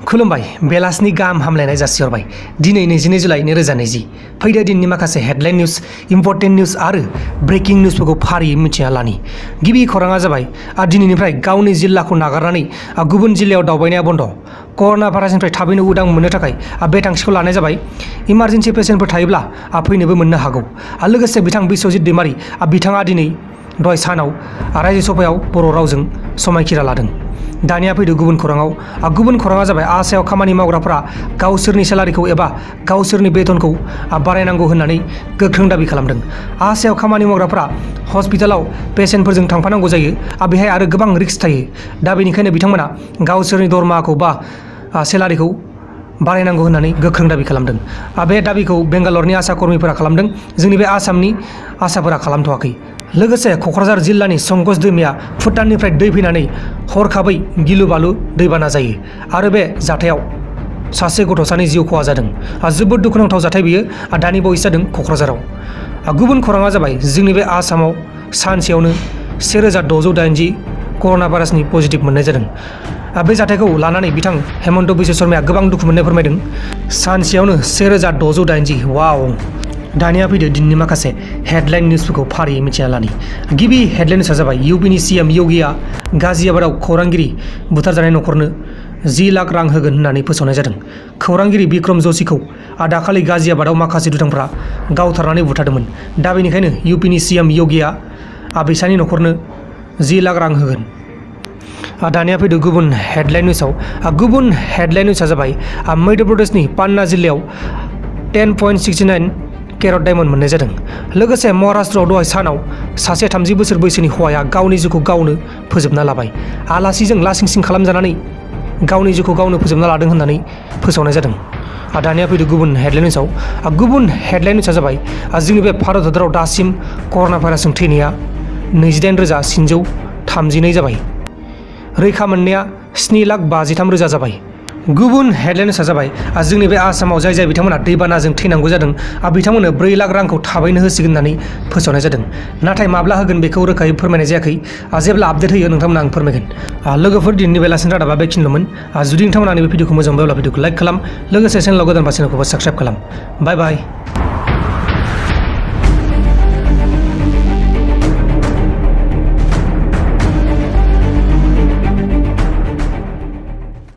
खुलुमबाय बेलासिनि गाहाम हामलायनाय जासिहरबाय दिनै 22 जुलाइ 2020 फैदो दिननि माखासे हेडलाइन निउज इम्पर्टेन्ट निउज आरो ब्रेकिं निउजफोरखौ फारियै मिथिना लानि गिबि खौराङा जाबाय दिनैनिफ्राय गावनि जिल्लाखौ नागारनानै गुबुन जिल्लायाव दावबायनाया बन्द कर'ना भाइरासनिफ्राय थाबैनो उदां मोननो थाखाय बे थांखिखौ लानाय जाबाय इमारजेन्सि पेसेन्टफोर थायोब्ला फैनोबो मोननो हागौ लोगोसे बिथां बिश्वजित दैमारी बिथाङा दिनै दहाय सानाव रायजो सभायाव बर' रावजों समायखिरा लादों दानिया फैदो गुबुन खौराङा जाबाय आसायाव खामानि मावग्राफोरा गावसोरनि सेलारिखौ एबा गावसोरनि बेथनखौ बारायनांगौ होननानै गोख्रों दाबि खालामदों आसायाव खामानि मावग्राफोरा हस्पिटालाव पेसेन्टफोरजों थांफानांगौ जायो बेहाय आरो गोबां रिस्क थायो दा बेनिखायनो बिथांमोना गावसोरनि दरमाहाखौ बा सेलारिखौ बारायनांगौ होननानै गोख्रों दाबि खालामदों बे दाबिखौ बेंगालरनि आसा कर्मीफोरा खालामदों जोंनि बे आसामनि आसाफोरा खालामथ'वाखै लोगोसे क'क्राझार जिल्लानि संकस दैमाया भुटाननिफ्राय दै फैनानै हरखाबै गिलु बालु दैबाना जायो आरो बे जाथायाव सासे गथ'सानि जिउ खहा जादों जोबोद दुखुनांथाव जाथाय बियो दानि बावैसो जादों क'क्राझाराव गुबुन खौराङा जाबाय जोंनि बे आसामाव सानसेयावनो 1680 कर'ना भाइरासनि पजिटिभ मोननाय जादों बे जाथायखौ लानानै बिथां हेमन्त बिश्व शर्माया गोबां दुखु मोननाय फोरमायदों सानसेयावनो 1680 वाव दानिया फैदो दिननि माखासे हेडलाइन निउजफोरखौ फारियै मिथिना लानि गिबि हेडलाइन निउजआ जाबाय इउपिनि सीएम योगिया गाजियाबादाव खौरांगिरि बुथारजानाय न'खरनो 10 लाख रां होगोन होननानै फोसावनाय जादों खौरांगिरि बिक्रम जोशीखौ दाखालि गाजियाबादाव माखासे दुथांफ्रा गावथारनानै बुथारदोंमोन दा बेनिखायनो इउपिनि सीएम योगिया बिसानि न'खरनो 10 लाख रां होगोन दानिया फैदो गुबुन हेडलाइन निउजआ जाबाय मध्य प्रदेशनि पान्ना जिल्लायाव 10.69 केरेट डायमन्ड मोननाय जादों लोगोसे महाराष्ट्रआव दहाय सानाव सासे 30 बोसोर बैसोनि हौवाया गावनि जिउखौ गावनो फोजोबना लाबाय आलासिजों लासिंसिं खालामजानानै गावनि जिउखौ गावनो फोजोबना लादों होननानै फोसावनाय जादों दानिया फैदो गुबुन हेडलाइन निउजआ जाबाय जोंनि बे भारत हादराव दासिम कर'ना भाइरासजों थैनाया 28,932 जाबाय रैखा मोननाया 7,53,000 जाबाय गुबुन हेडलाइन निउजआ जाबाय जोंनि बे आसामाव जाय बिथांमोना दैबानाजों थैनांगौ जादों बिथांमोननो 4 लाख रांखौ थाबैनो होसिगोन होननानै फोसावनाय जादों नाथाय माब्ला होगोन बेखौ रोखायै फोरमायनाय जायाखै जेब्ला आपडेट होयो नोंथांमोना आं फोरमायगोन लोगोफोर दिनैनि बेलासिनि रादाबा बेखिनिल'मोन जुदि नोंथांमोना नैबे भिडिअखौ मोजां मोनोब्ला भिडिअखौ लाइक खालाम लोगोसे चेनेलाव गोदानबा चेनेलखौबो साबस्क्राइब खालाम बाय बाय